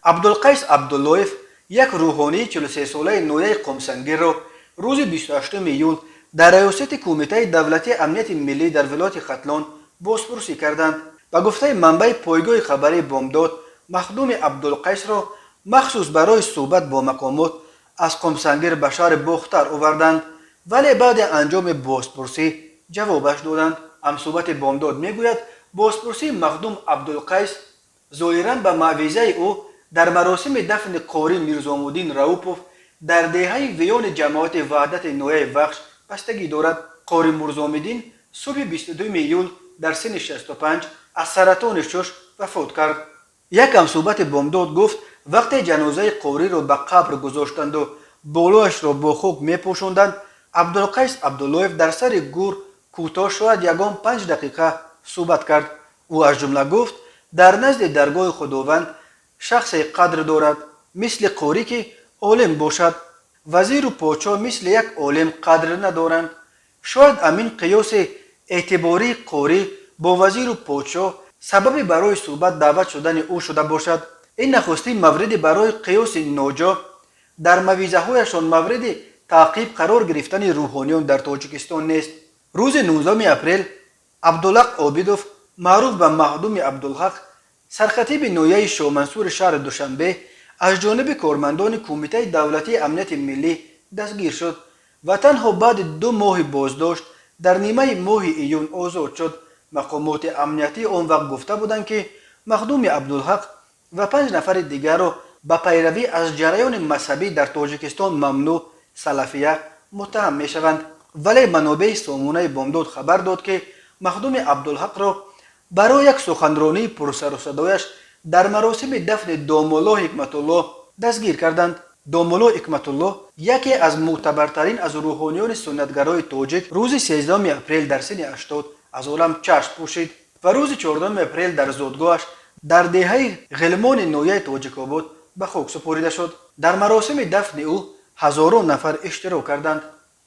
Абдулқайс Абдуллоев, як рӯҳонии 43-солаи ноҳияи Қумсангирро рӯзи 28 июл дар раёсати Кумитаи давлатии амнияти миллӣ дар вилояти Хатлон бозпурсӣ карданд. Ба гуфтаи манбаи пойгоҳи хабарии Бомдод, махдуми Абдулқайсро махсус барои суҳбат бо мақомот аз Қумсангир ба шаҳри Бохтар оварданд, вале баъди анҷоми бозпурсӣ ҷавобаш доданд. Ҳамсӯҳбати Бомдод мегӯяд, бозпурсии махдум Абдулқайс зоҳиран ба маъвизаи ӯ дар маросими дафни қорӣ Мирзомуддин Раупов дар деҳаи Виёни ҷамоати Ваҳдати ноҳияи Вахш бастагӣ дорад. Қори Мурзомиддин субҳи 22 июл дар синни 65 аз саратони шуш вафот кард. Як ҳамсӯҳбати Бомдод гуфт, вақте ҷанозаи қориро ба қабр гузоштанду болояшро бо хок мепӯшонданд, Абдулқайс Абдуллоев дар сари гур кӯтоҳ, шояд ягон 5 дақиқа суҳбат кард. Ӯ аз ҷумла гуфт, дар назди даргоҳи Худованд шахсе қадр дорад, мисли қорӣ, ки олим бошад. Вазиру подшоҳ мисли як олим қадр надоранд. Шояд ҳамин қиёси эътибории қорӣ бо вазиру подшоҳ сабаби барои суҳбат даъват шудани ӯ шуда бошад. Ин нахустин мавриди барои қиёси ноҷо дар мавъизаҳояшон мавриди таъқиб қарор гирифтани рӯҳониён дар Тоҷикистон нест. Рӯзи 19 апрел Абдулҳақ Обидов, маъруф ба махдуми Абдулҳақ, сархатиби ноҳияи Шоҳмансури шаҳри Душанбе, аз ҷониби кормандони Кумитаи давлатии амнияти миллӣ дастгир шуд ва танҳо баъди 2 моҳи боздошт дар нимаи моҳи июн озод шуд. Мақомоти амниятӣ он вақт гуфта буданд, ки махдуми Абдулҳақ ва панҷ нафари дигарро ба пайравӣ аз ҷараёни мазҳабӣ дар Тоҷикистон мамнӯъ салафия муттаҳам мешаванд. Вале манобеи сомонаи Бомдод хабар дод, ки махдуми Абдулҳақро барои як суханронии пурсарусадояш дар маросими дафни домулло Ҳикматулло дастгир карданд. Домулло Ҳикматулло, яке аз мӯътабартарин аз рӯҳониёни суннатгарои тоҷик, рӯзи 13 апрел дар синни 80 аз олам чашм пӯшид ва рӯзи 14 апрел дар зодгоҳаш дар деҳаи Ғилмони ноҳияи Тоҷикобод ба хок супорида шуд. Дар маросими дафни ӯ ҳазорон нафар иштирок карданд.